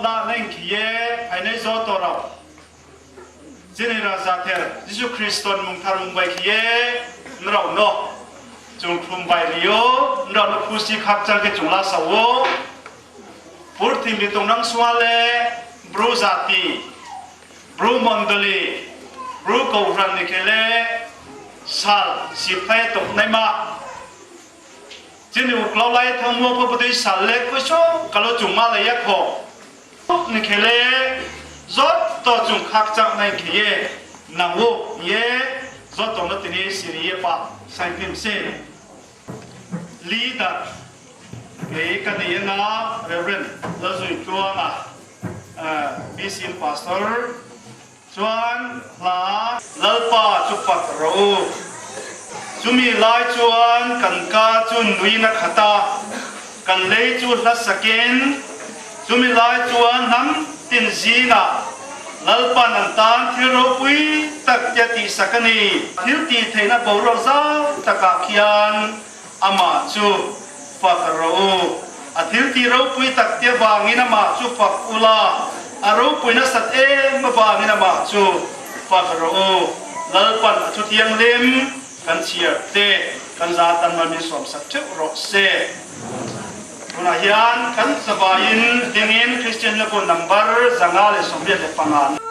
la na in khiye phainei zo to ro Jini ra za ther Jesu Christon mung thar mung bai khiye nro no chung thum bai rio nro no phusi khak chang ke chung la sawo pur thim bi tung nang suale bru zati bru mondoli bru ko ran ni khele sal si phai tok nai ma Chin uk lo lai thong mo pho putui sal le ko so kalo chung ma le ya kho ni khele zot to chung khak chang nai khiye nang wo ye zot to na tini siri ye pa sai phim se leader ke ka ni na Reverend la zui tuanga BC pastor Chuan hla Lalpa chu fak rawh u. Chumi lai chuan kan ka chu nuin a khat a, kan lei chu hla sakin chumi lai chuan hnam tin zingah Lalpa'n an tan thil ropui tak te a tihsak a ni. Thil tih theihna boruak zau takah khian amah chu fak rawh u. A thil tih ropui tak te avangin amah chu fak ula, a ropui nasat em avangin amah chu fak rawh u. Lalpan a thuthianghlim kan chhiar te kan za tan mal min sawmsak theuh rawh se. Tunah hian kan zavaiin dingin Kristian level number 585.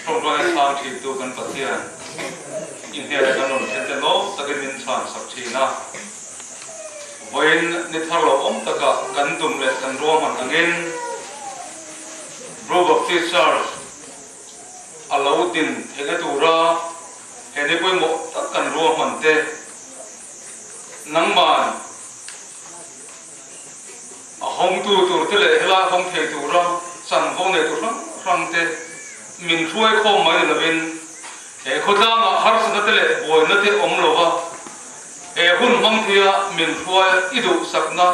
Ṭawngṭaina chhang ṭhintu kan Pathian inhnial kan rawn thlen te lawm takin min chhan sak ṭhin a. Vawiin ni thar lo awm takah kan dum leh kan ruahman angin Bru Baptist Church a lo din theihna tura he ni pawimawh tak kan ruahman te nangman a hawngtu tur te leh helai hawng thei tura chanvo nei tur hrang hrang te min hruai khawm mai ni lovin he khawtlangah harsatna te leh buaina te awm lova he hun hmang theia min hruai i duhsakna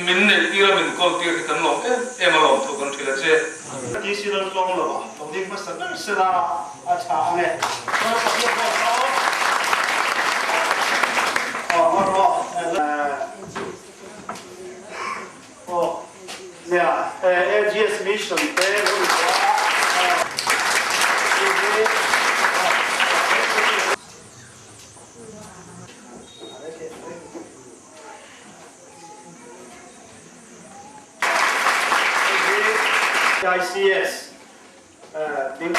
min neih tira min kawl tir hi kan lawm em em a lawm thu kan hrilh a che. TC Laltlawng lova lo ding hmasa ber sela a tha ang e. AGS Mission te lo ni a. ICS ding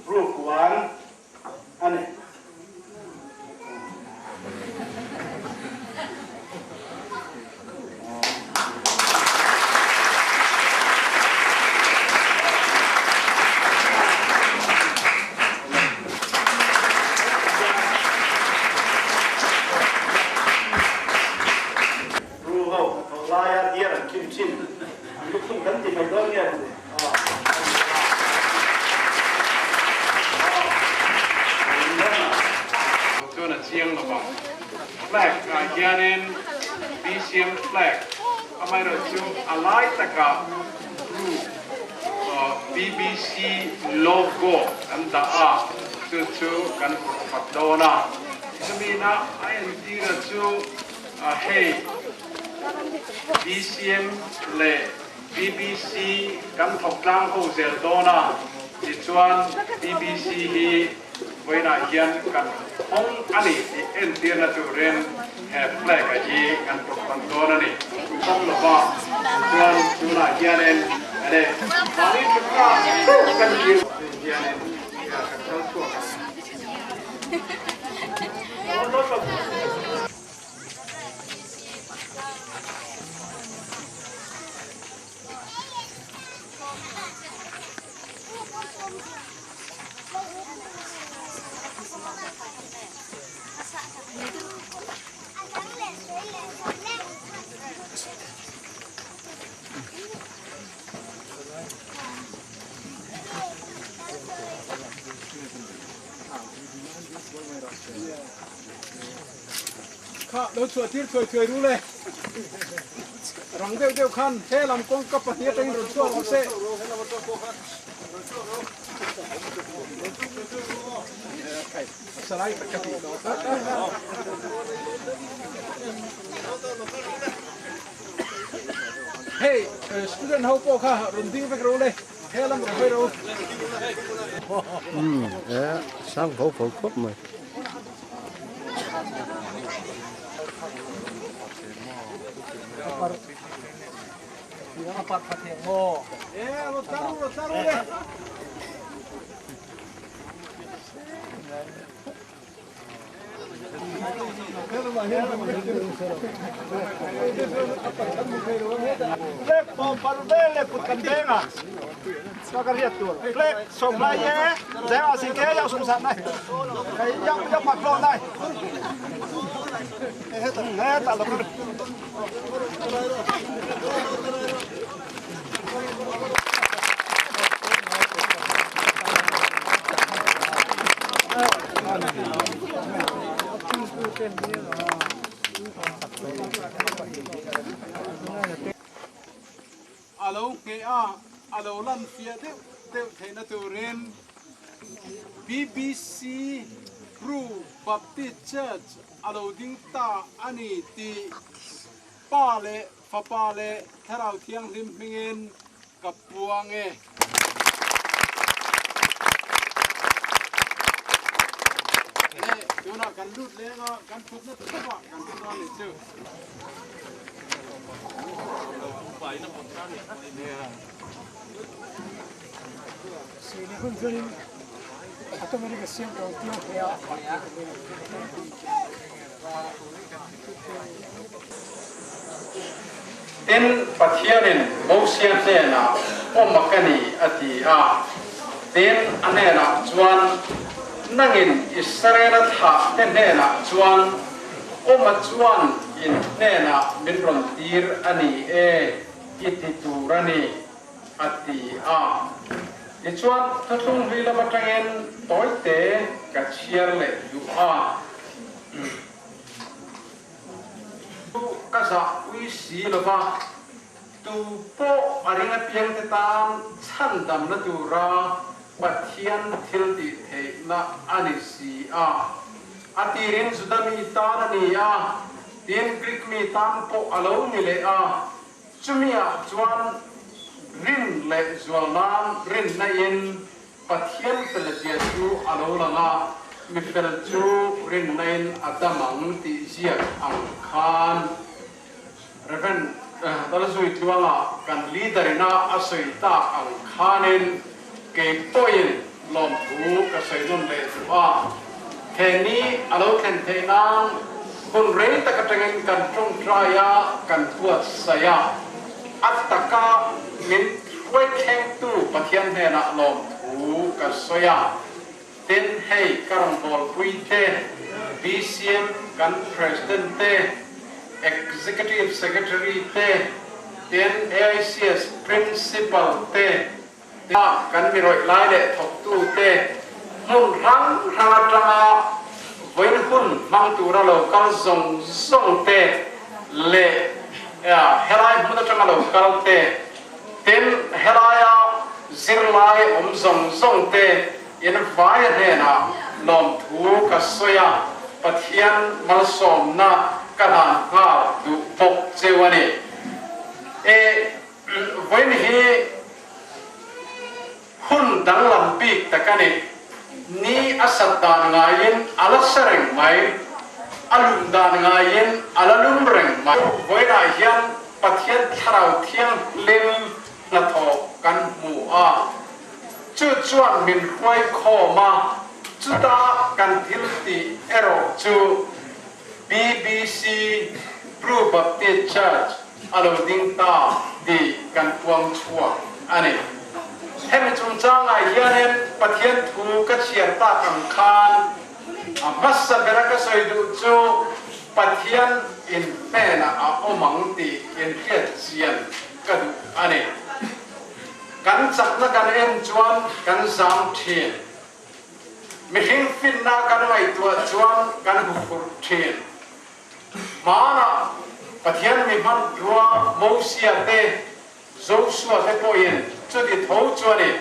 Group 1 a ni. Ru ho. laia diar an khim thin. An lukhum kan ti mai dawn nge maw ni? Chuan a chiang lo vang. Flag ah hianin BCM flag amaherawhchu a lai takah blue BBC logo kan dah a, chu chu kan pawrh fat dawn a. Chumina a entira chu hei BCM leh BBC kan thawk tlang ho zel dawn a, tichuan BBC hi vawiinah hian kan hawng a ni tih entirna turin he flag a hi kan pawrhpan dawn a ni. Hawng lova chuan tunah hianin ane mahni thutna kan kir hianin kan kal chhuak ang. Kha lo chhuah tir thuai thuai ru le. Rang deuh deuh khan he lam kawngka pahnih atangin rawn chhuak rawh se. Hei student ho pawh kha rawn ding vek ro le. He lam rawn hawi ro. Umm e sang pho pho khawp mai. A lo ngheh a, a lo lan fiah deuh deuh theihna turin BBC Bru Baptist Church a lo ding ta a ni tih Pa leh Fapa leh Thlarau Thianghlim hmingin ka puang e. Leh tunah kan lut leng a, kan thutna thupah kan thu dawn nih chu. Tin, Pathianin Mosia hnenah, Awma ka ni, a ti a. Tin, a hnenah chuan, Nangin Israela thlahte hnenah chuan, Awma chuan in hnenah min rawn tir a ni e, i ti tur a ni, a ti a. Tichuan, thuthlung hlui lam atangin tawite ka chhiar leh duh a. Chu ka zahpui si lo va, tu pawh a ring apiangte tan chhandamna tura Pathian thil tih theihna a ni si a. A tirin Juda mi tan a ni a, tin Greek mi tan pawh a lo ni leh a. Chumiah chuan rin leh zual nan rinna in Pathian felzia chu a lo lang a, mi fel chu rinna in a dam ang tih ziak ang khan Rev. Dalzui Tluanga kan leader ina a sawi tak ang khanin kei pawhin lawmthu ka sawi nawn leh duh a. He ni a lo thlen theih nan hun rei tak atangin kan tawngtai a, kan buatsaih a. A taka min hruai thlengtu Pathian hnenah lawmthu ka sawi a. Tin, hei ka rawngbawlpui te, BCM kan President te, Executive Secretary te, tin AICS Principal te, a kan mi rawih lai leh thawktute hmun hrang hrang atanga vawiin hun hmang tura lo kal zawng zawng te leh helai hmun atanga lo kal te, tin helaia zirlai awm zawng zawng te in vaia hnenah lawmthu ka sawi a, Pathian malsawmna ka hlan nghal duh bawk cheu a ni. E. Vawiin hi hun danglam bik tak a ni. Ni a sat dan ngaiin a la sa reng mai, a lum dan ngaiin a la lum reng mai. Vawiinah hian Pathian Thlarau Thianghlim hnathawh kan hmu a, chu chuan min hruai khawm a, chuta kan thil tih erawh chu BBC Bru Baptist Church a lo ding ta tih kan puang chhuak a ni. Hemi chungchangah hianin Pathian thu ka chhiar tak ang khan a hmasa bera ka sawi duh chu Pathian in hnenah a awm ang tih inhriat chian ka duh a ni. Kan chakna kan en chuan kan zam thin. Mihring finna kan ngaihtuah chuan kan huphurh thin. Hmanah Pathian mi hmanrua Mosia te, Josua te pawhin chuti tho chuanin,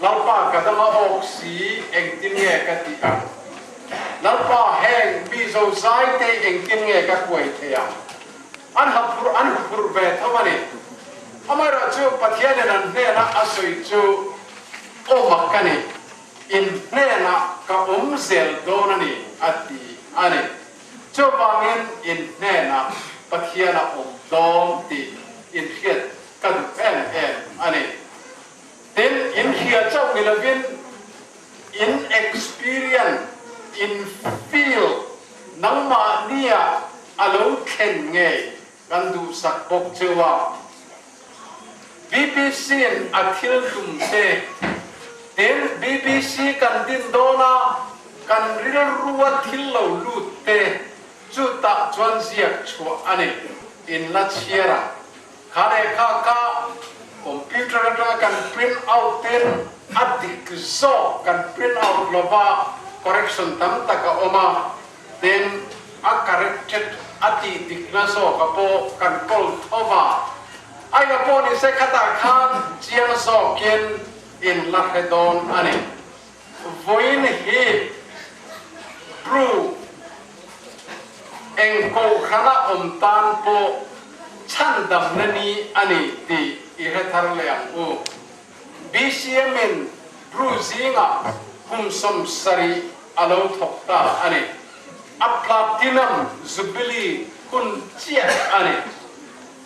Lalpa ka dam a awk si, engtin nge ka tih ang? Lalpa heng mi zozai te engtin nge ka hruai thei ang? An haphurh an huphurh ve tho a ni. Amaherawhchu Pathianin an hnena a sawi chu awm a ka ni, in hnenah ka awm zel dawn a ni a ti a ni. Chuvangin in hnenah Pathian a awm dawn tih in hriat ka duh em em a ni. Tin, in hria chauh ni lovin in experience, in feel nangmahnia a lo thlen ngei kan duhsak bawk cheu a. BBC-in a thil tum te, tin BBC kan din dawn a, kan rilrua thil lo lut te chu tah chuan ziak chhuah a ni. In la chhiar ang. Kha lehkha kha computer atanga kan print out ten a dik zawk kan print out lova correction tam tak a awm a. Tin, a corrected a tih dikna zawka pawh kan kawl tho va, aia pawh ni se khatah khan chiang zawkin in la hre dawn a ni. Vawiin hi Bru eng kohhrana awm tan pawh chhandamna ni a ni tih i hre thar leh ang u. BCM in Bru zingah kum 70 a lo thawk ta a ni. A Platinum Jubilee hun chiah a ni.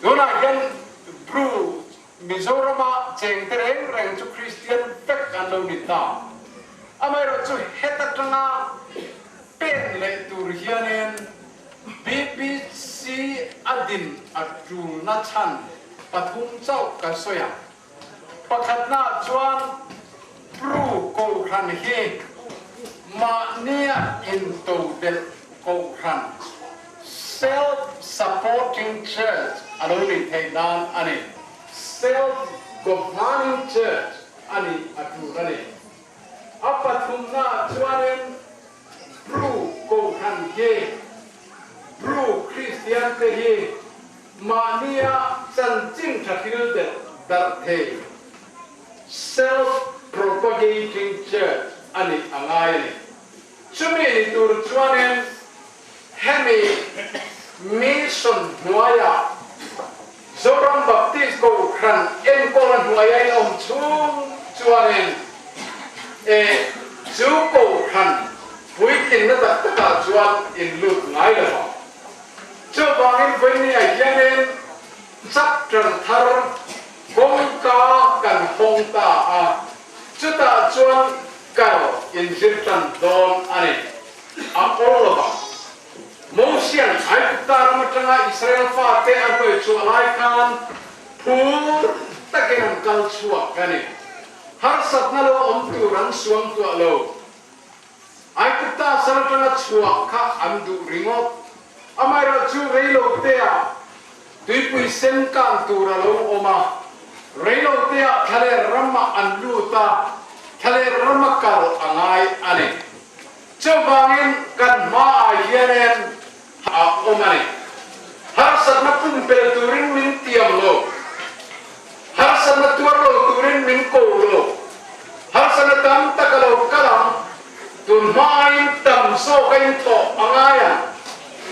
Tunah hian Bru Mizorama chengte reng reng chu Kristian vek an lo ni ta. Amaherawhchu heta tanga pen leh tur hianin BBC a din a tulna chhan pathum chauh ka sawi ang. Pakhatnaah chuan Pru Kohhran hi mahnia intodelh Kohhran, Self-supporting Church, a lo nih theih nan a ni. Self-governing Church a nih a tul a ni. A pathumnaah chuanin Pru Kohhran hi Pru Kristiante hi Mahnia chanchin tha thil deuh darh thei, self-propagating church, a nih a ngai a ni. Chumi ni tur chuanin hemi mission hnuaiah Zoram Baptist Kohhran enkawla hnuaia in awm chhung chuanin e chu Kohhran puitlinna tak takah chuan in lut ngai lo ang. Chuvangin vawinia hianin chapter thar kawngka kan hawng ta a, chutah chuan kal inzir tan dawn a ni. A awl lo vang. Mosian Aigupta ram atanga Israel fate a hruai chhuah lai khan phur takin an kal chhuak a ni. Harsatna lo awm tur an suangtuah lo. Aigupta sal atanga chhuah kha an duh ringawt. Amaherawhchu reiloteah tuipui sen kang tur a lo awm a, reiloteah thlaler ramah an lut a, thlaler rama kal a ngai a ni. Chuvangin kan hmaah hianin a awm a ni. Harsatna pumpelh turin min tiam lo. Harsatna tuar lo turin min ko lo. Harsatna tam tak a lo kal ang. Tun hmain tam zawk a inthawh a ngai ang.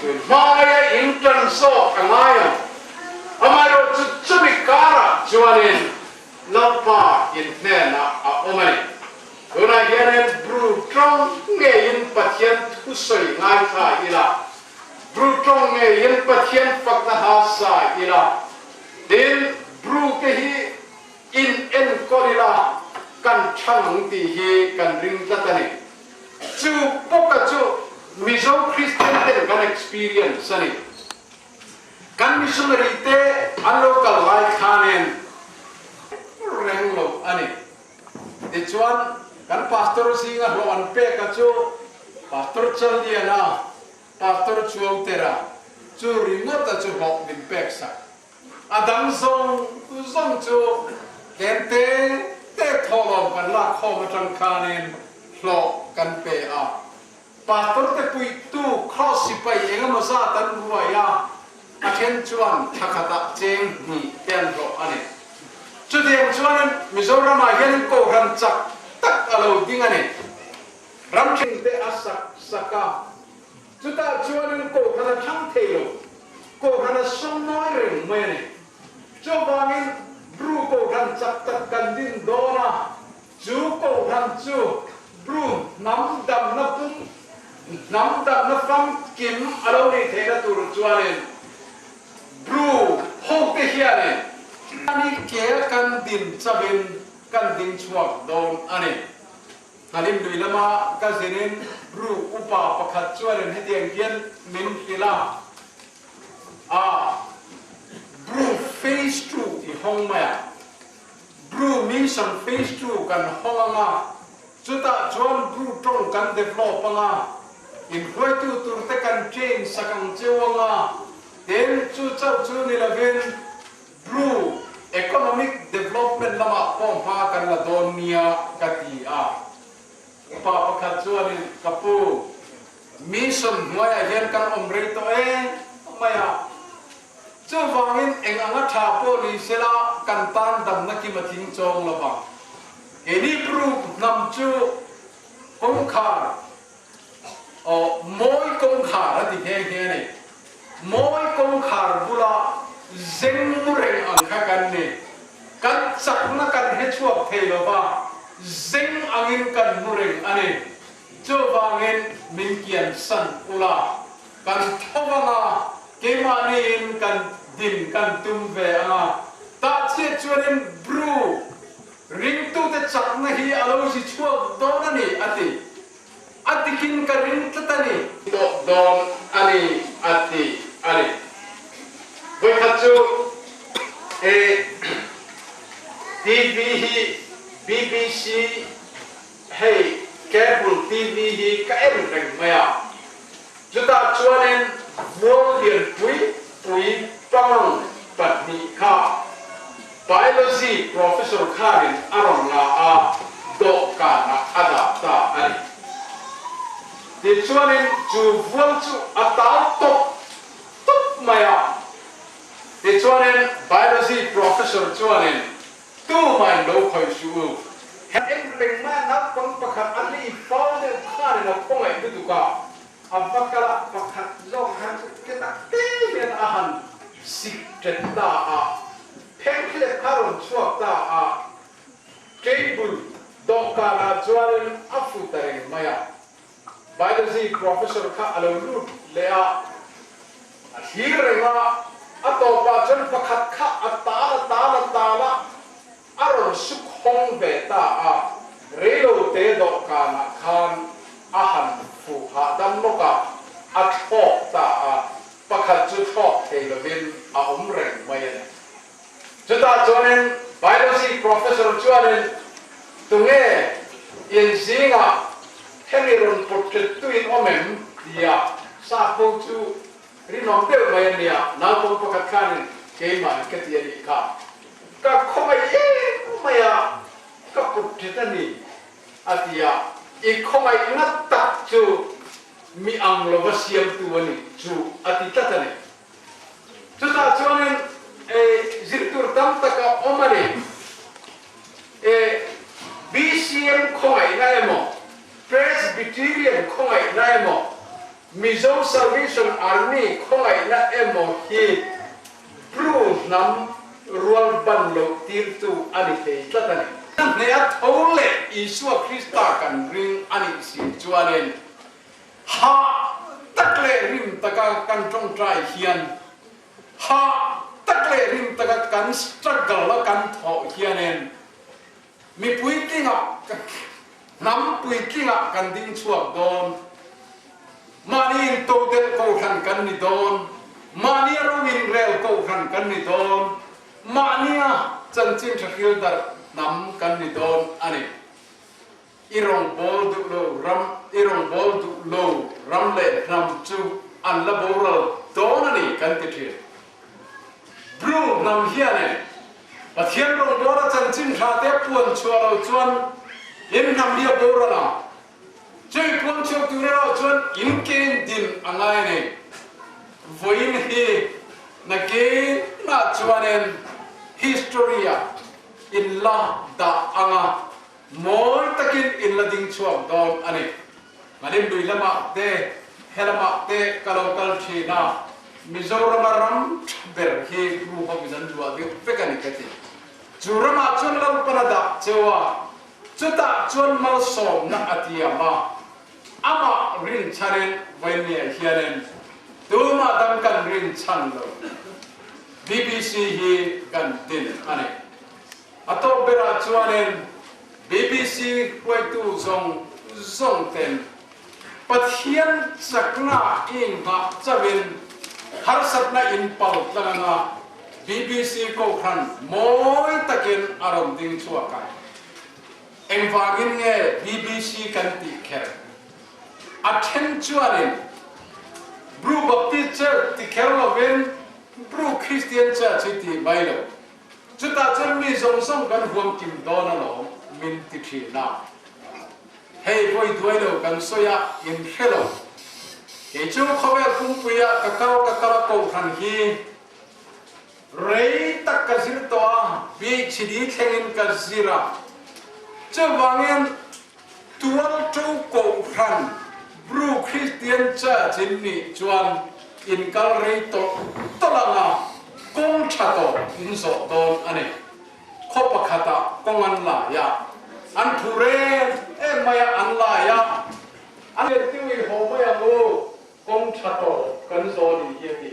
Tun hmaia intan zawk a ngai ang. Amaherawhchu chumi karah chuanin Lalpa inhnenah a awm a ni. Tunah hianin Bru tawng ngeiin Pathian thusawi ngaithla ila, Bru tawng ngeiin Pathian fakna hla sa ila, tin Bru te hi In enkawl ila kan thang ang tih hi kan ring tlat a ni. Chu bawka chu Mizo Kristian ten kan experience a ni. Kan missionary te an lo kal lai khanin reng lo a ni. Tichuan kan pastor zinga hlawh an pek a chu Pastor Challiana, Pastor Chuautera chu ringawta chu hlawh min pek sak. A dang zawng zawng chu tlem te te thawhlawm kan lak khawm atang khanin hlawh kan pe a. Pastor te puihtu Kraws sipai engemaw zat an ruai a, a then chuan thla khatah cheng hnih te an hlawh a ni. Chutiang chuanin Mizoramah hianin Kohhran chak tak a lo ding a ni. Ram then te a sak sak a. Chutah chuanin Kohhran a thlang thei lo, Kohhran a sawmnawi reng mai a ni. Chuvangin Bru Kohhran chak tak kan din dawn a, chu Kohhran chu Bru hnam damna pum, hnam damna famkim a lo nih theihna tur chuanin Bru hote hianin ani ke kan din chauhin kan ding chhuak dawn a ni. Halim lui lama ka zinin Bru upa pakhat chuanin hetiang hian min hrilh a, A, Bru phase ii i hawng mai a, Bru mission phase ii kan hawng ang a, chutah chuan Bru tawng kan develop ang a, inhruaitu turte kan train sak ang cheu ang a, tin chu chauh chu ni lovin Bru, Economic development lamah pawh hma kan la dawn nia ka ti a. Upa pakhat chuanin, Ka pu, mission hnuaiah hian kan awm rei tawh em mai a. Chuvangin eng anga tha pawh ni sela kan tan damna kim a tling chawng lo vang. Keini Bru hnam chu kawngkhar Aw, mawi kawngkhar a ti nghe nghe a ni. Mawi kawngkhar bula zeng mu reng ang kha kan ni. Kan chakna kan hre chhuak thei lo va, zeng angin kan mu reng a ni. Chuvangin min kian san ula, kan tho ang a, keimahniin kan din kan tum ve ang a. Tahchhiat chuanin Bru ringtute chakna hi a lo zi chhuak dawn a ni, a ti. A dikin ka ring tlat a ni. Tawh dawn a ni a ti a ni. Vawikhat chu e TV hi BBC hei cable TV hi ka en reng mai a. Chutah chuanin mual lian pui pui pangang pahnih kha Biology professor khanin a rawn la a, dawhkanah a dah ta a ni. Tichuanin chu vual chu a tal tawp tawp mai a. Tichuanin Biology professor chuanin, Tumain lo khawih suh u. He eng reng mai a naupang pakhat a hlei fal deuh khanin a khawngaih lutuk a, a va kal a, pakhat zawk khan chu ke tak te hian a han sik ṭet ta a, phengphelep kha a rawn chhuak ta a, table dawhkanah chuanin a fu ta reng mai a. Biology professor kha a lo lut leh a, a thlir reng a, a tawpah chuan pakhat kha a tal a tal a tal a, a rawn suk hawng ve ta a, reilote dawhkanah khan a han fuh hahdam lawk a, a thlawk ta a, pakhat chu thlawk thei lovin a awm reng mai a ni. Chutah chuanin Biology professor chuanin, Tunge in zingah hemi rawn pawt ṭettu in awm em? tia sap ho chu. Rinawm deuh mai a nia, naupang pakhat khanin keimah ka ti a nih kha. Ka khawngaih em mai a, ka kut ṭhet a ni, a ti a. I khawngaihna tak chu mi ang lova siamtu a ni chu a ti tlat a ni. Chutah chuanin zir tur tam tak a awm a ni. BCM khawngaihna emaw, Presbyterian khawngaihna emaw, Mizo Salvation Army khawngaihna emaw hi Bru hnam rual ban loh tirtu a ni thei tlat a ni. Hneha tho leh Isua Krista kan ring a nih si chuanin Hah tak leh rim taka kan tawngtai hian, hah tak leh rim taka kan struggle a kan thawh hianin mi puitlingah, hnam puitlingah kan ding chhuak dawn. Mahni intodelh kohhran kan ni dawn, mahnia ro inrel kohhran kan ni dawn, mahnia chanchin tha hril darh hnam kan ni dawn a ni. I rawngbâwl duh lo ram, i rawngbâwl duh lo ram leh hnam chu an la boral dawn a ni kan ti ṭhin. Bru hnam hianin Pathian rawngbâwla chanchin hra te puan chhuah lo chuan in hnam hi a boral ang. Chui puan chhuak tur erawh chuan in kein din a ngai a ni. Vawiin hi nakinah chuanin history-ah in la dah ang a. Mawi takin in la ding chhuak dawn a ni. Malim lui lamah te, he lamah te ka lo kal thin a, Mizorama ram tha ber hi Bru hovin an luah deuh vek a ni ka ti. Chu ramah chuan Lalpan a dah cheu a, chutah chuan malsawmna a tiam a, amah rinchhanin Vainia hianin tumah dang kan rinchhan lo. BBC hi kan din a ni. A tawp berah chuanin BBC hruaitu zawng zawng ten Pathian chakna inghah chauhin harsatna in pal tlang anga BBC Kohhran mawi takin a rawn ding chhuak a. Engvangin nge BBC kan tih kher? A then chuanin Bru Baptist Church ti kher lovin Bru Christian Church hi ti mai lo. Chutah chuan mi zawng zawng kan huam kim dawn alawm min ti thin a. Hei vawi duai lo kan sawi a, in hre lo. Kei chu khawvel pumpuia ka kal ka kal a kohhran hi rei tak ka zir tawh a, PhD thlengin ka zir a. Chuvangin Tual to kohhran Bru Christian Church in nih chuan in kal rei tawlh tawlh ang a, kawng tha tawh in zawh dawn a ni. Khaw pakhatah kawng an lai a, an thu reng em mai a, an lai a. An tiui haw mai ang u, kawng tha tawh kan zawh ni hi a ti.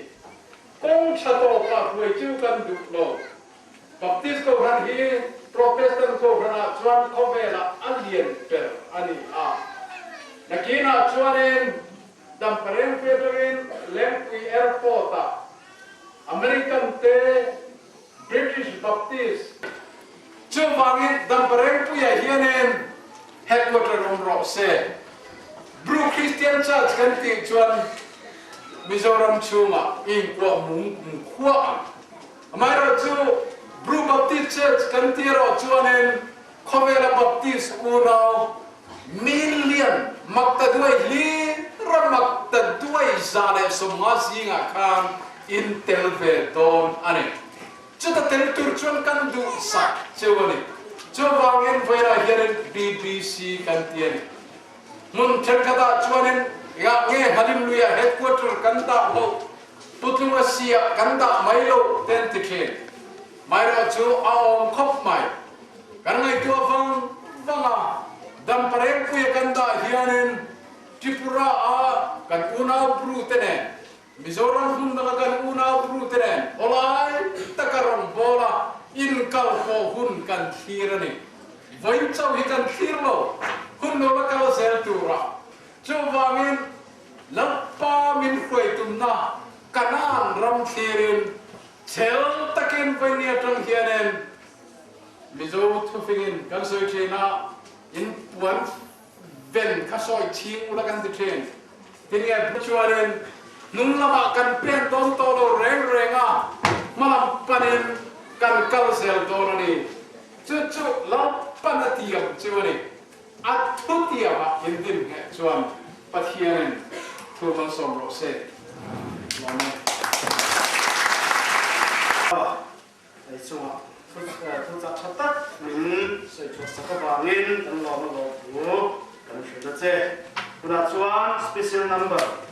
Kawng tha tawkah hruai chu kan duh lo. Baptist Kohhran hi Protestant Kohhranah chuan khawvelah a lian ber a ni a. Nakinah chuanin Dampareng Federin Lengpui Airport-ah American te British Baptist Chuvangin Damparengpuiah hianin headquarter awm rawh se. Bru Christian Church kan tih chuan Mizoram chhungah inkuah mung kumkhua ang. Amaherawhchu, Bru Baptist Church kan tih erawh chuanin khawvela Baptist unau million maktaduai hlira maktaduai 150 zingah khan in tel ve dawn a ni. Chuta tel tur chuan kan duh sak cheu a ni. Chuvangin vawilah hianin BBC kan ti a ni. Hmun thenkhatah chuanin engah nge Halimluia headquarter kan dah loh? Putlung a sia kan dah mai lo te an ti thin. Maherawh chu a awm khawp mai. Kan ngaihtuah vang vang a, Damparengpuia kan dah hianin Tripura a kan unau Bru te nen, Mizoram hmun danga kan unau Bru te nen awlai taka rawngbawla inkal pawh hun kan thlir a ni. Vawiin chauh hi kan thlir lo, hun lo la kal zel turah. Chuvangin Lalpa min hruai tumna Kanaan ram thlirin chhel takin vawiini atang hianin Mizo thufingin kan sawi thin a, in puan ven kha sawi chhing ula kan ti thin. Tinge chuanin. Hnung lamah kan pen dawn tawh lo reng reng a, hmalam panin kan kal zel dawn a ni. Chu chu Lalpan a tiam chu a ni. A thutiamah in din ngheh chuan Pathianin thu malsawm rawh se. Amen. Hei chungah thuchah tha tak min sawi chhuah sak avangin kan lawm a lawm thu kan hrilh a che. Tunah chuan special number.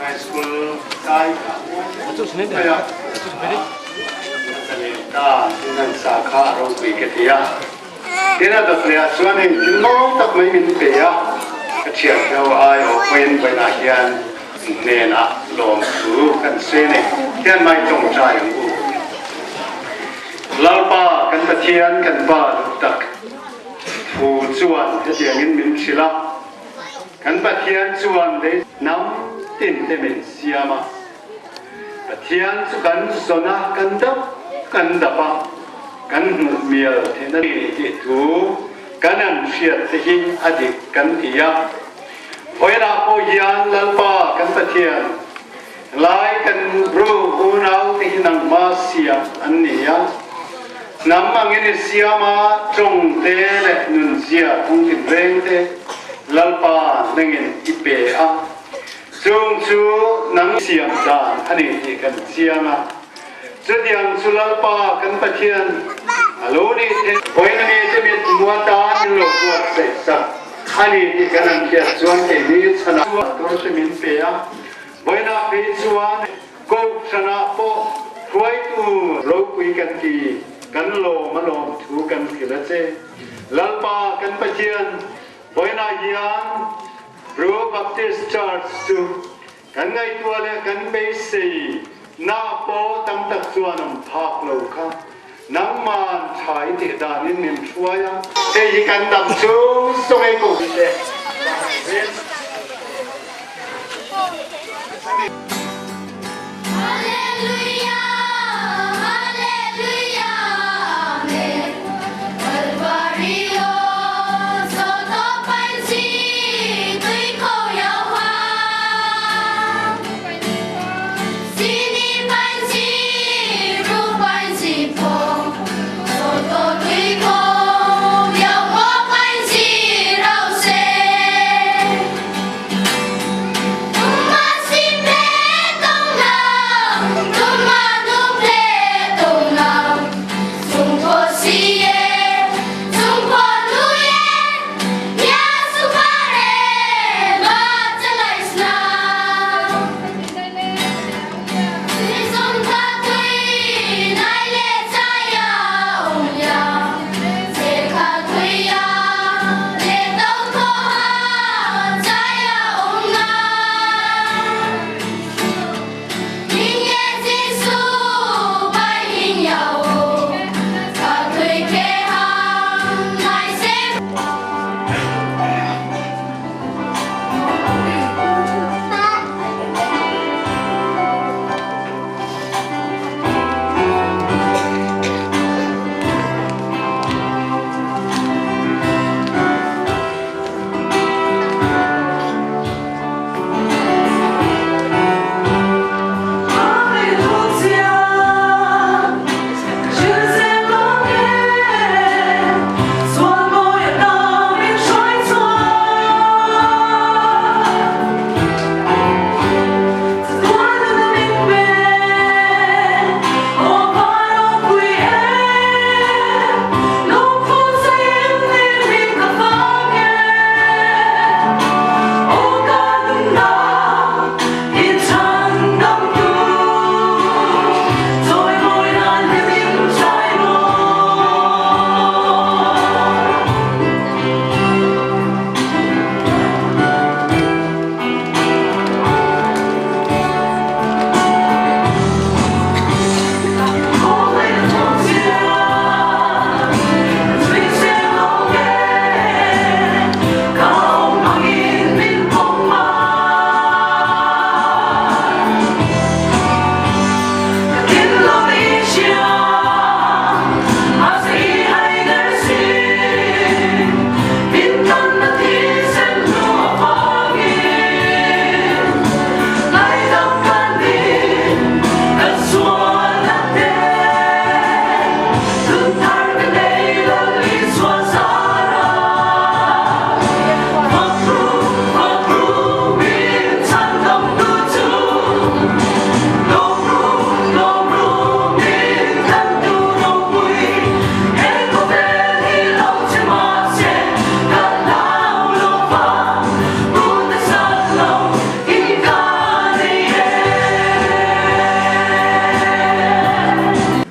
High School kai mai a, zalen ta in an sa kha a ropui ka ti a. Tin a dawt leh ah chuan hei thil mawi tak mai min pe a, ka thian ho ai awh pawhin vawiinah hian hnenah lawmthu kan sawi a ni. Hian mai tawngtai ang u. Lalpa kan Pathian kan Pa duh tak thu chuan hetiangin min hrilh a. Kan Pathian chuan lei hnam tin te min siam a, Pathian chu kan zawn a, kan dap kan dap a, kan hmuh mial theihna ni tih thu kan an hriat te hi a dik kan ti a. Vawiinah pawh hian Lalpa kan Pathian lai kan bru unau te hi nangma siam an ni a, hnam angin i siam a, tawng te leh nunzia kawng tinreng te Lalpa nangin i pe a. Chung chu nang siam dan a ni tih kan chiang a. Chutiang chu Lalpa kan Pathian a lo nih theih. Vawiin a mite mit mua tan min lo buatsaih sak a ni tih kan han hriat chuan keini chhanah tur te min pe a. Vawiinah phei chuan Kohhranah pawh hruaitu ropui kan ti, kan lawm a lawm thu kan hrilh a che. Lalpa kan Pathian, vawiinah hian. Bru Baptist Church chu kan ngaihtuah leh kan beisei na pawh tam tak chuan awm phak lo kha nangman tha i tih danin min hruai a. Hei hi kan dam chung zawng ei ko te.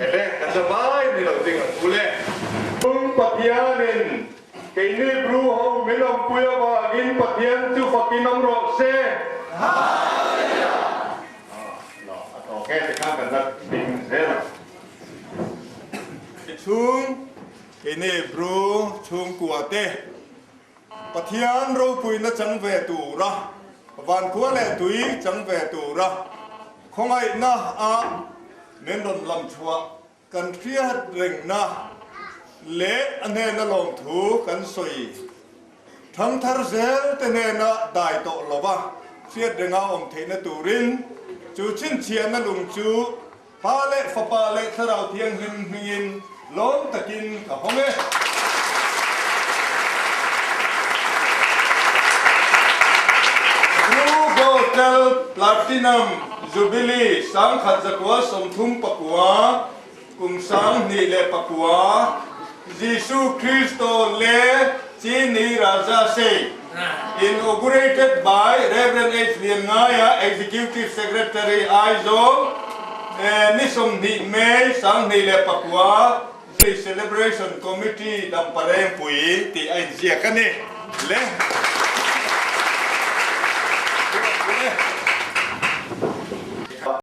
Ele, kan zavai ni lo ding ang u le. Chung Pathianin keini Bru ho min awmpui avangin Pathian chu fakin awm rawh se. Hallelujah! Lo, a tawk e, tikhan kan la ding zel ang. Chung keini Bru chhungkua te Pathian ropuina chang ve tura, vankhua leh tui chang ve tura khawngaihna a min rawn lam chhuah kan hriat rengna leh a hnena lawmthu kan sawi thangthar zel te hnena dai tawh lova hriat renga awm theihna turin chu chhinchhiahna lung chu Pa leh Fapa leh Thlarau Thianghlim hmingin lawm takin ka hawng e. Blue Gold Platinum Jubilee 1939 kum 2009 Jisu Kristo le Chini Raja Sei Inaugurated by Rev. H. Lianngaia, Executive Secretary, Aizawl, ni 20 May 2009 Celebration Committee Damparengpui tih a inziak a ni le.